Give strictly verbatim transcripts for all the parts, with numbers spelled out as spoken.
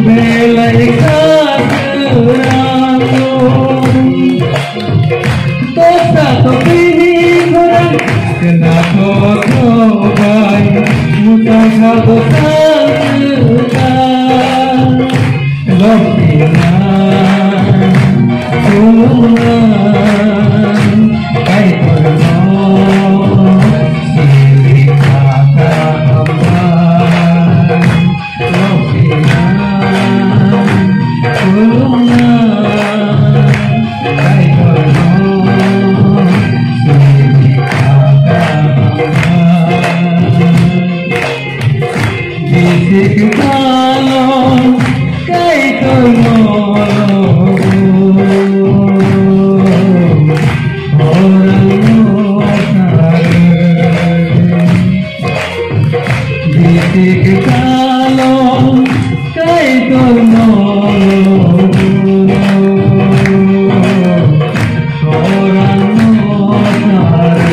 Belai kha kwrwngno. Dosa tongwini khorang, kena kothok bai, muchang kha dosa kwrwngkha. Lokhina, khulumna, Kaitorno, siri kha kha hambai. Bitik kalo Kaitorno khorangno narwk.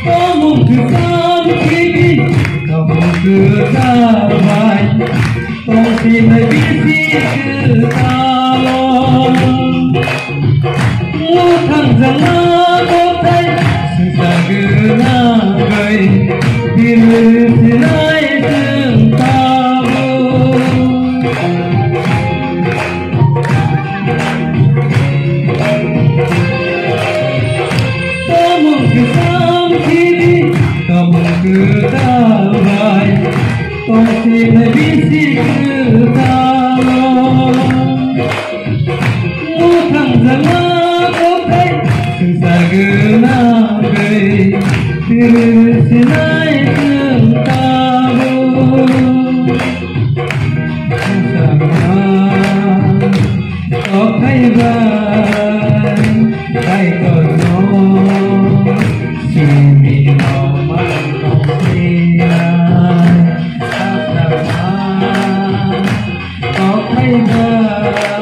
Tongmung kwcham khe di, tongmung kwcham bai, tongsinai bisi kwchalo. Mwthangjakma kothai swngchar gwnang bai, bini sinai chwng tabuk. Tongmung kwcham khe di, tongmung kwcham bai, tongsinai bisi kwchalo. Mwthangjakma kothai swngchar gwnang bai, bini sinai chwng tabuk. Kothai bai Kaitorno simi no man tongsinai. Kothai bai